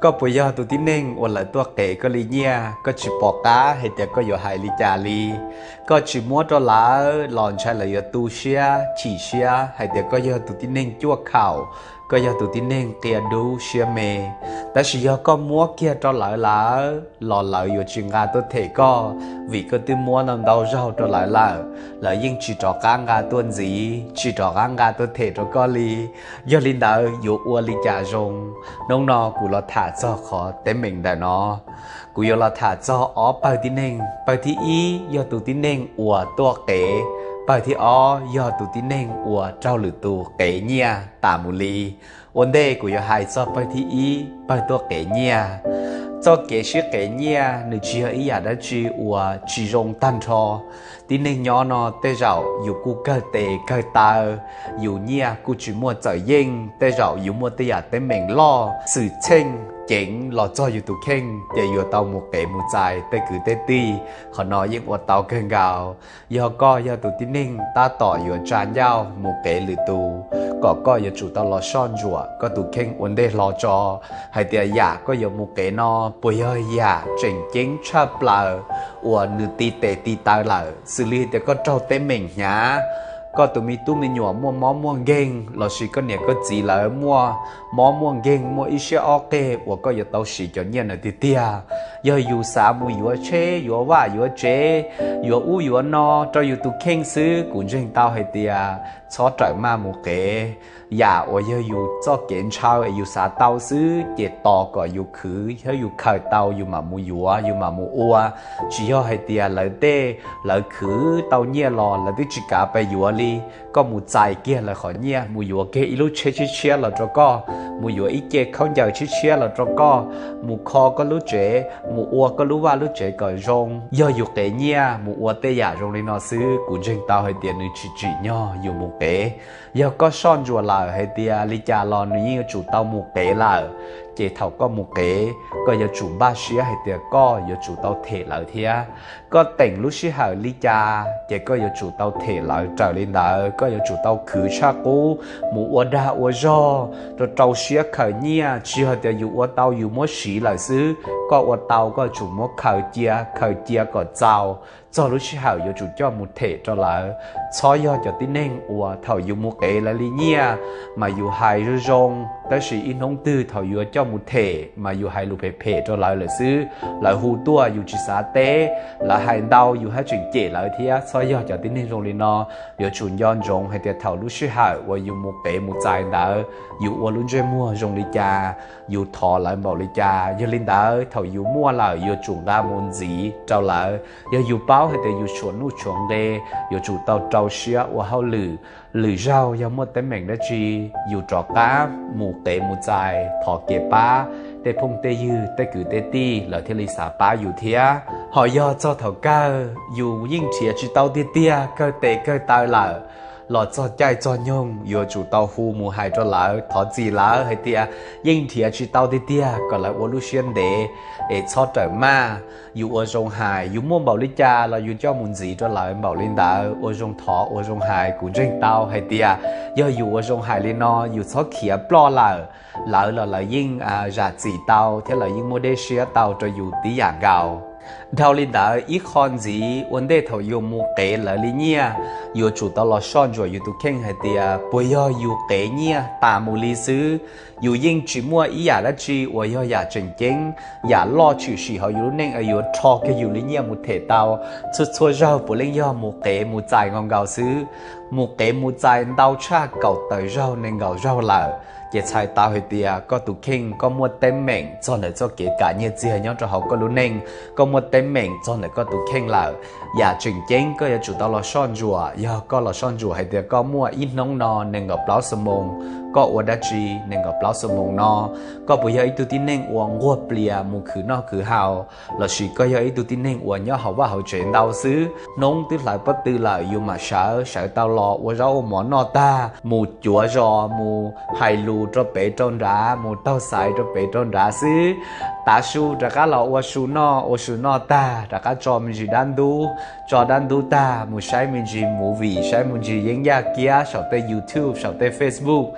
Koj puas yog tus tib neeg uas lawv tuaj qev koj li nyiaj, koj tsis pom qab hais tias koj yuav hais li cas li? Koj tsis muab rau lawv los ntshai lawv yuav tu siab chim siab hais tias koj yog tus tib neeg cuaj khaum, koj yog tus tib neeg qia dub siab me. Tab sis yog koj muab kiag rau lawv lawm los lawv yuav tsis nqa tuaj them koj, vim koj twb muab ntau ntau zaug rau lawv lawm, lawv yeej tsis rov qab nqa tuaj ntxiv, tsis rov qab nqa tuaj them rau koj li. Yog li ntawd yuav ua li cas zoo? Hnub no kuv los tham txog qhov teeb meem ntawm no. Kuv yuav los tham txog ob pawg tib neeg. Pawg thib ib yog tus tib neeg uas tuaj qev, pawg thib ob yog tus tib neeg uas raug lwm tus qev nyiaj tas mus li. Ua ntej kuv yuav hais txog pawg thib ib, pawg tuaj qev nyiaj. Txoj kev sib qev nyiaj nws tsis yog ib yam dab tsi uas tsis zoo tag nrho. Tib neeg nyob no tej zaum yus kuj kawg tes kawg taw, yus nyiaj kuj tsis muaj txawm yeej, tej zaum yus muaj tej yam teeb meem loj xwm txheej ceev los txog yus tus kheej ces yuav tau mus qev mus txais tej kwv tej tij. Qhov no yeej ua tau kawg nkaus. Yog koj yog tus tib neeg tab tom yuav tsa ncauj mus qev lwm tus, kom koj yuav tsum tau los soj ntsuam koj tus kheej ua ntej hlo tso, hais tias yam koj yuav mus qev no puas yog yam tseem ceeb tshaj plaws uas nws ti tes ti taw lawm, xws li tias koj raug teeb meem hnyav, koj tus me tub me nyuam muaj mob muaj nkeeg, lossis koj niam koj txiv lawv muaj mob muaj nkeeg, muaj ib siab ob qeg uas koj yuav tau siv cov nyiaj ntawd tiag tiag. Yog yus xav mus yuav tsheb, yuav vaj yuav tsev, yuav ub yuav no rau yus tus kheej xwb, kuv ntseeg tau hais tias txhob rawm maj mus qev. Yam uas yog yus txoj kev ntshaw es yus xav tau xwb ces tos kom yus khwv thiab yus khaws tau yus mam mus yuav, yus mam mus ua. Tsis yog hais tias lawv tej, lawv khwv tau nyiaj los lawv twb tsis kav pes yuav li, koj mus txais kiag lawv qhov nyiaj, mus yuav kiag ib lub tsheb tshiab tshiab los rau koj, mus yuav ib ce khaub ncaws tshiab tshiab los rau koj, mus kho koj lub tsev, mus ua koj lub vaj lub tsev kom zoo. Yog yus qev nyiaj mus ua tej yam zoo li no xwb, kuv ntseeg tau hais tias nws tsis tsim nyog yus mus qev. Yog koj soj ntsuam lawm hais tias li cas los nws yeej yuav tsum tau mus qev lawm, ces thaum koj mus qev, koj yuav tsum npaj siab hais tias koj yuav tsum tau them lawv thiab. Koj teem lub sij hawm li cas ces koj yuav tsum tau them lawv raws li ntawd. Koj yuav tsum tau khwv tshaj qub, mus ua dag ua zog rau rau siab khaws nyiaj. Tsis yog tias yus ua tau yus muab siv lawm xwb, koj ua tau koj yuav tsum muab khaws cia, khaws cia kom txaus, txog lub sij hawm yuav tsum coj mus them rau lawv. Txhob yog cov tib neeg uas thaum yus mus qev lawv li nyiaj mas yus hais zoo zoo, tab sis ib hnub twg thaum yuav coj mus them mas yus hais lus phem phem rau lawv lawm xwb. Lawv hu tuaj yus tsis xav teb, lawv hais ntau yus haj tseem cem lawv thiab. Txhob yog cov tib neeg zoo li no. Yuav tsum nco ntsoov hais tias thaum lub sij hawm uas yus mus qev mus txais ntawd, yus ua lub ntsej muag zoo li cas, yus thov lawv npaum li cas. Yog li ntawd thaum yus muaj lawm yuav tsum nqa mus ntxiv rau lawv. Yog yus paub hais tias yus tshuav nuj tshuav nqe, yuav tsum tau rau siab ua hauj lwm. Lwm zaug yog muaj teeb meem dab tsi, yus rov qab mus qev mus txais thov kev pab tej phooj tej ywg tej kwv tej tij, lawv thiaj li xav pab yus thiab. Ho yog txog thaum kawg yus yeej nrhiav tsis tau tiag tiag, kawg tes kawg taw lawm, los txog caij txog nyoog yuav tsum tau hu mus hais rau lawv, thov txim lawv hais tias yeej nrhiav tsis tau tiag tiag, kom lawv ua lub siab ntev es txhob rawm maj. Yus ua zoo hais, yus muaj npaum li cas los yus coj mus ntxiv rau lawv npaum li ntawd. Ua zoo thov ua zoo hais, kuv ntseeg tau hais tias yog yus ua zoo hais li no, yus txhob khiav ploj lawm, lawv los lawv yeej zam txim tau thiab lawv yeej muaj dej siab tau rau yus tib yam nkaus. Dhau li ntawd ib qho ntxiv, ua ntej thaum yus mus qev lawv li nyiaj, yuav tsum tau los soj ntsuam yus tus kheej hais tias puas yog yus qev nyiaj tas mus li xwb, yus yeej tsis muaj ib yam dab tsi uas yog yam tseem ceeb, yam loj tshwm sim hauv yus lub neej es yuav rho kiag yus li nyiaj mus them tau. Txhua txhua zaug puav leej yog mus qev mus txais nkaus nkaus xwb, mus qev mus txais ntau tshaj kaum tawm zaug nees nkaum zaug lawm, ces txhais tau hais tias koj tus kheej koj muaj teeb meem txog ntawm txoj kev kam nyiaj txiag nyob rau hauv koj lub neej, koj muaj teeb meem txog ntawm koj tus kheej lawm. Yam tseem ceeb koj yuav tsum tau los soj ntsuam. Yog koj los soj ntsuam hais tias koj muaj ib hnub no nees nkaum plaub xuab moos, koj ua dab tsi nees nkaum plaub xuab moos no? Koj puas yog ib tug tib neeg uas nquag plias mus khwv noj khwv haus, lossis koj yog ib tug tib neeg uas nyob hauv vaj hauv tsev ntau xwb, hnub twb hlawv pob tw lawm yus mam sawv, sawv tau los ua zaub ua mov noj tag, mus cuav zos, mus hais lus rau pem rau nrad, mus taug xaiv rau pem rau nrad xwb. Tav su rov qab los ua su noj, ua su noj tag rov qab tso me ntsis dab ntub, tso dab ntub tag mus saib me ntsis movie, saib me ntsis yeeb yaj kiab saum tej YouTube, saum tej Facebook.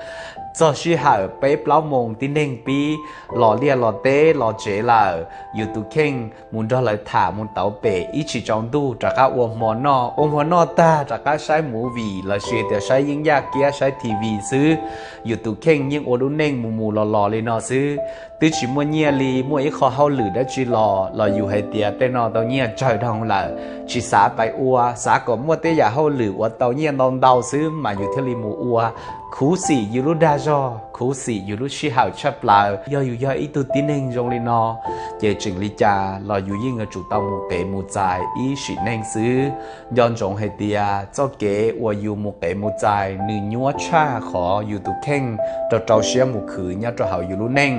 Txog sij hawm peb plaub moos tib neeg pib los liaj los teb los tsev lawm, yus tus kheej mus nrog lawv tham mus tauv pem ib tsis tsaus ntuj rov qab ua hmo noj, ua hmo noj tag rov qab saib movie los sis tias saib yeeb yaj kiab saib T V xwb. Yus tus kheej yeej ua lub neej mus mus los los li no xwb, twb tsis muaj nyiaj li, muaj ib qho hauj lwm dab tsi los los yus hais tias tej no tau nyiaj tsawg dhau lawm, tsis xav pais ua, xav kom muaj tej yam hauj lwm ua tau nyiaj ntau ntau xwb mas yus thiaj li mus ua. Khuv xim yus lub dag zog, khuv xim yus lub sij hawm tshaj plaws. Yog yus yog ib tug tib neeg zoo li no, ces tseem li cas los yus yeej yuav tsum tau mus qev mus txais ib sim neej xwb. Nco ntsoov hais tias txoj kev uas yus mus qev mus txais nws nyuaj tshaj qhov yus tus kheej rau rau siab mus khwv nyob rau hauv yus lub neej,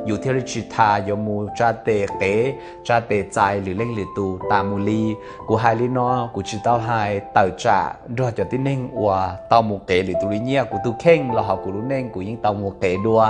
yus thiaj li tsis tas yuav mus tsa tes qev tsa tes txais lwm leej lwm tus tas mus li. Kuv hais li no, kuv tsis tau hais tawm tsam nrog cov tib neeg uas tau mus qev lwm tus li nyiaj, kuv tus kheej los hauv kuv lub neej kuv yeej tau mus qev dua.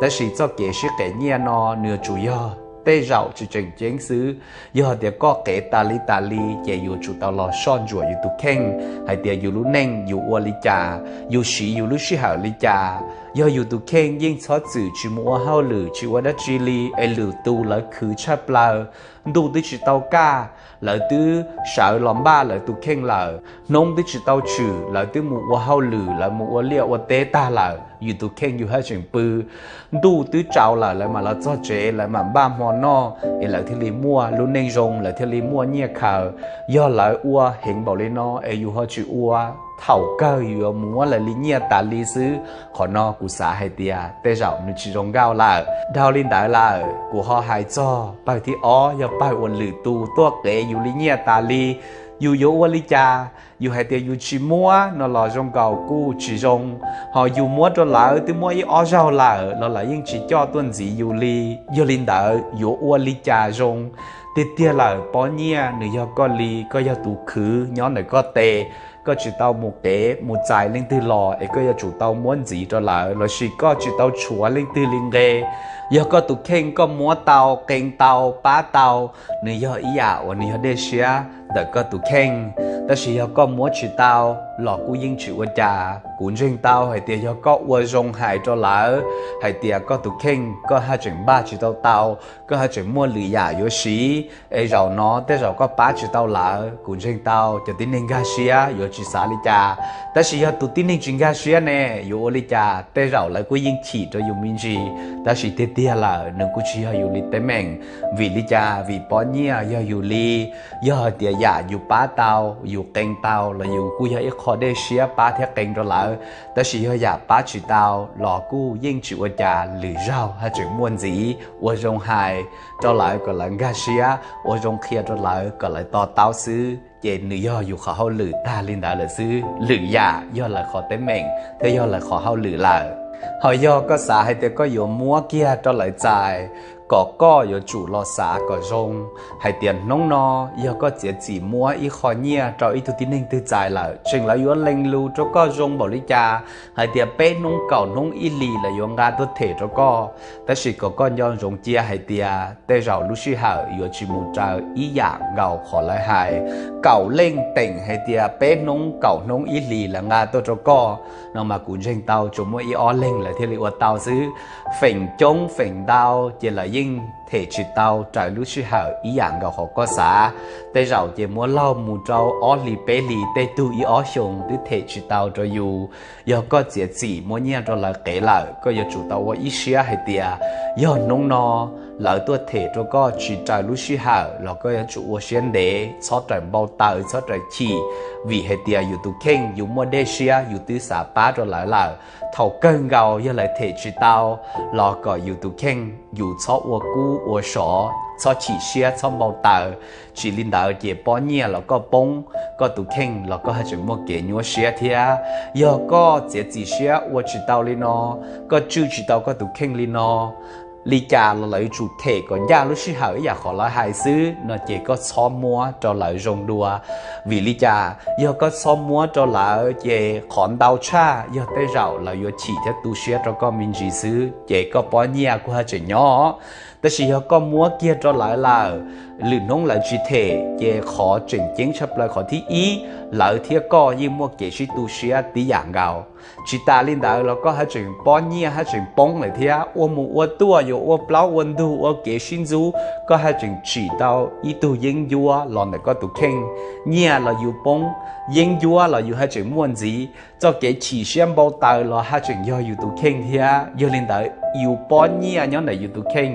Tab sis txoj kev sib qev nyiaj no nws yuav tsum yog tej zaum tsis tseem ceeb xwb. Yog tias koj qev tas li tas li ces yuav tsum tau los soj ntsuam yus tus kheej hais tias yus lub neej yus ua li cas, yus siv yus lub sij hawm li cas. Yog yus tus kheej yeej txhob txwm tsis mus ua hauj lwm tsis ua dab tsi li es lwm tus lawv khwv tshaj plaws, ntuj twb tsis tau kaj, lawv twb sawv los npaj lawv tus kheej lawm, hnub twb tsis tau tshwm lawv twb mus ua hauj lwm lawv mus ua liaj ua teb tag lawm, yus tus kheej yus haj tseem pw. Ntuj twb tsaus lawm lawv mam los txog tsev lawv mam npaj hmo noj es lawv thiaj li muaj lub neej zoo lawv thiaj li muaj nyiaj khaws. Yog lawv ua heev npaum li no es yus ho tsis ua, thaum kawg yus yuav mus muab lawv li nyiaj tas li xwb. Qhov no kuv xav hais tias tej zaum nws tsis zoo nkauj lawm. Dhau li ntawd lawm kuv ho hais txog pawg thib ob, yog pawg uas lwm tus tuaj qev yus li nyiaj tas li, yus yuav ua li cas? Yus hais tias yus tsis muab no los zoo nkaus kuj tsis zoo, ho yus muab rau lawv twb muab ib ob zaug lawm los lawv yeej tsis coj tuaj ntxiv yus li. Yog li ntawd yuav ua li cas zoo? Tiag tiag lawm pob nyiaj nws yog koj li, koj yog tus khwv nyob ntawm koj tes, koj tsis tau mus qev mus txais leej twg los es koj yuav tsum tau muab ntxiv rau lawv los sis koj tsis tau tshuav leej twg li nqe. Yog koj tus kheej koj muab tau qee tau pab tau, nws yog ib yam uas nws yog dej siab ntawm koj tus kheej. Tab sis yog koj muab tsis tau los kuj yeej tsis ua cas. Kuv ntseeg tau hais tias yog koj ua zoo hais rau lawv hais tias koj tus kheej koj haj tseem npaj tsis tau tau, koj haj tseem muaj lwm yam yuav siv es zaum no tej zaum koj pab tsis tau lawv. Kuv ntseeg tau cov tib neeg nkag siab yuav tsis xav li cas, tab sis yog tus tib neeg tsis nkag siab ne yuav ua li cas? Tej zaum lawv kuj yeej chim rau yus me ntsis, tab sis tiag tiag lawm nws kuj tsis yog yus li teeb meem. Vim li cas? Vim pob nyiaj yog yus li. Yog hais tias yam yus pab tau yus qee tau los yus kuj yog ib qho dej siab pab thiab qee rau lawv, tab sis yog yam pab tsis tau los kuj yeej tsis ua cas, lwm zaug haj tseem muaj ntxiv. Ua zoo hais rau lawv kom lawv nkag siab, ua zoo qhia rau lawv kom lawv to taub xwb, ces nws yog yus qhov hauj lwm tag li ntawd lawm xwb. Lwm yam yog lawv qhov teeb meem thiab yog lawv qhov hauj lwm lawm. Ho yog koj xav hais tias koj yuav muab kiag rau lawv txais, kom koj yuav tsum los xav kom zoo hais tias hnub no yog koj txiav txim muab ib qho nyiaj rau ib tug tib neeg twg txais lawm, tseem lawv yuav lees lus rau koj zoo npaum li cas hais tias peb hnub kaum hnub ib hlis lawv yuav nqa tuaj them rau koj. Tab sis kom koj nco ntsoov cia hais tias tej zaum lub sij hawm yuav tsis mus raws ib yam nkaus qhov lawv hais. Kaum leej teem hais tias peb hnub kaum hnub ib hlis lawv nqa tuaj rau koj no mas kuv ntseeg tau tsuas muaj ib ob leeg lawv thiaj li ua tau xwb. Feem coob feem ntau ces lawv yeej them tsis tau raws lub sij hawm ib yam nkaus qhov koj xav. Tej zaum ces muab laug mus rau ob hlis peb hlis, tej tug ib ob xyoos twb them tsis tau rau yus. Yog koj txiav txim muab nyiaj rau lawv qev lawm, koj yuav tsum tau ua ib siab hais tias yog hnub no lawv tuaj them rau koj tsis raws lub sij hawm los koj yuav tsum ua siab ntev, txhob raws npau taws, txhob raws chim. Vim hais tias yus tus kheej yus muaj dej siab yus twb xav pab rau lawv lawm. Thaum kawg nkaus yog lawv them tsis tau los kom yus tus kheej yus txhob ua kub ua sov, txhob chim siab, txhob npau taws. Tsis li ntawd ces pob nyiaj los koj poob, koj tus kheej los koj haj tseem muaj kev nyuaj siab thiab. Yog koj txiav txim siab ua tsis tau li no, koj tswj tsis tau koj tus kheej li no, li cas los lawv yuav tsum them kom ncaj lub sij hawm ib yam qhov lawv hais xwb no ces koj txhob muab rau lawv zoo dua. Vim li cas? Yog koj txhob muab rau lawv ces qhov ntau tshaj yog tej zaum lawv yuav chim thiab tu siab rau koj me ntsis xwb ces koj pob nyiaj kuj haj tseem nyob. Tab sis yog koj muab kiag rau lawv lawm, lwm hnub lawv tsis them ces qhov tseem ceeb tshaj plaws qhov thib ib, lawv thiab koj yeej muaj kev sib tu siab tib yam nkaus. Tsis tas li ntawd los koj haj tseem pob nyiaj haj tseem poob lawm thiab. Ua mus ua tuaj, yuav ua plaub ua ntug, ua kev sib ntxub, koj haj tseem tsim tau ib tug yeeb ncuab los ntawm koj tus kheej. Nyiaj los yus poob, yeeb ncuab los yus haj tseem muaj ntxiv, txoj kev chim siab npau taws los haj tseem yog yus tus kheej thiab. Yog li ntawd, yus pob nyiaj nyob ntawm yus tus kheej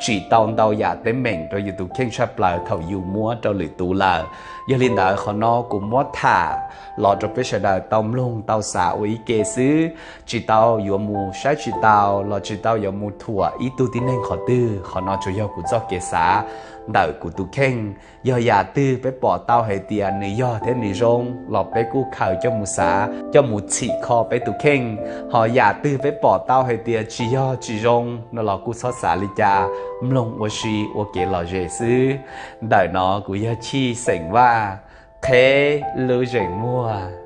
tsim tau ntau yam teeb meem rau yus tus kheej tshaj plaws thaum yus muab rau lwm tus lawm. Yog li ntawd, qhov no kuv muab tham los rau peb sawv daws tau mloog tau xav ua ib ke xwb, tsis tau yuav mus saib tsis taus los tsis tau yuav mus thuam ib tug tib neeg qhov twg. Qhov no tsuas yog kuv txoj kev xav ntawm kuv tus kheej. Yog yam twg peb pom tau hais tias nws yog thiab nws zoo los peb kuj khaws coj mus xav, coj mus txhim kho peb tus kheej. Ho yam twg peb pom tau hais tias tsis yog tsis zoo no los kuj txhob xav li cas, mloog ua si ua kev lom zem xwb. Ntawm no kuv yog Chij xeem Vaj, qheb lub zeem muag.